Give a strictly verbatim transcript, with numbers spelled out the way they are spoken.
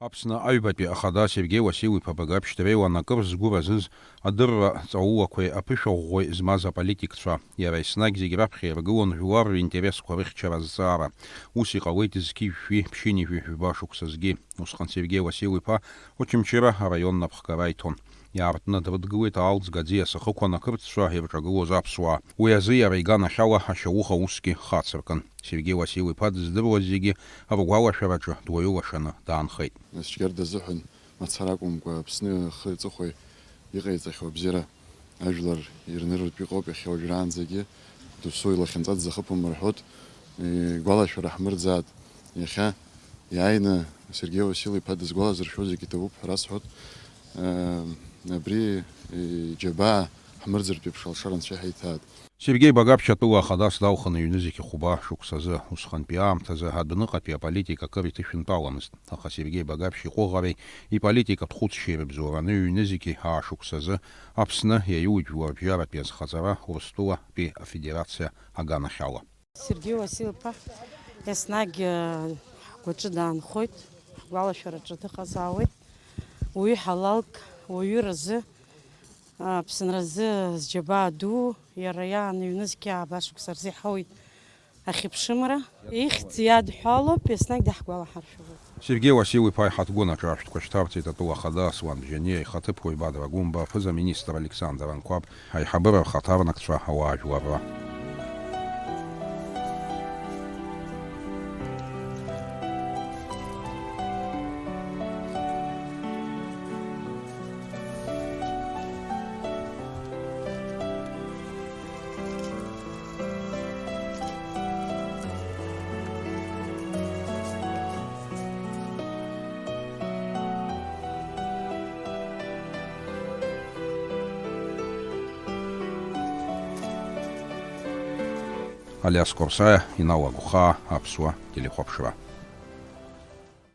Аԥсны аҩбатәи ахада Сергеи Уасил-иԥа Багаԥшь дреиуан акыр згәы разыз адырра ҵаулақәеи аԥышәа ӷәӷәеи змаз аполитикцәа. Иара еснагь зегь раԥхьа иргылон жәлар ринтересқәа рыхьчара азҵаара. Ус иҟалеит зқьи жәшәи ԥшьынҩажәи жәба шықәсазгьы. Усҟан Сергеи Уасил-иԥа Очамчыра араион напхгара иҭон. Иаартны дрыдгылеит аалӡ гаӡиас ахықәан ақырҭцәа ирҿагылоз аԥсуаа. Уи азы иара иганахьала ашьауӷа усгьы хацыркын. Сергеи Уасил-иԥа дыздыруаз зегьы ргәалашәараҿы дуаҩы лашаны даанхеит. Нас џьгьар дазыҳәан мацара акәымкәа, Аԥсны ахи аҵыхәеи иҟаиҵахьоу абзиара ажәлар ирнырыртә иҟоуп иахьа уажәраанӡагьы. Досу илахьынҵа дзахыԥом рҳәоит. Игәалашәара ҳмырӡааит. Иахьа иааины Сергеи Уасил-иԥа дызгәалазыршәо зегьы иҭабуп ҳәа расҳәоит. Абри иџьабаа ҳмырӡыртә еиԥш алшара анцәа иҳаиҭааит. Сергеи Багаԥшь атәыла ахадас далхын ҩнызқь хәба шықәсазы. Усҟантәи аамҭазы адәныҟатәи аполитика акыр иҭышәынтәаламызт. Аха Сергеи Багаԥшь иҟәыӷареи иполитикатә хәыцшьеи рыбзоураны ҩнызқь аа шықәсазы Аԥсны иаиуит жәларбжьаратәи азхаҵара Урыстәылатәи Афедерациа аганахьала. Сергеи Уасил-иԥа еснагь, э, ҳгәаҿы даанхоит, ҳгәалашәараҿы дыҟазаауеит. Уаҩы ҳалалк, уаҩы разы, Аԥсынразы зџьабаа ду, иара иаан ҩнызқь ааба шықәса рзы иҳауеит ахьыԥшымра. Ихьӡ иадҳәалоуп, еснагь даҳгәалаҳаршәалоит. Сергеи Уасил-иԥа иҳаҭгәын аҿы ашәҭқәа шьҭарҵеит атәыла ахада Аслан Бжьаниа, ихаҭыԥуаҩ Бадра Гәымба, аԥыза-министр Александр Анқәаб, аиҳабыра рхаҭарнакцәа, ауаажәларра. Алиас Корсаиа, Инал Агәхаа, Аԥсуа телехәаԥшра.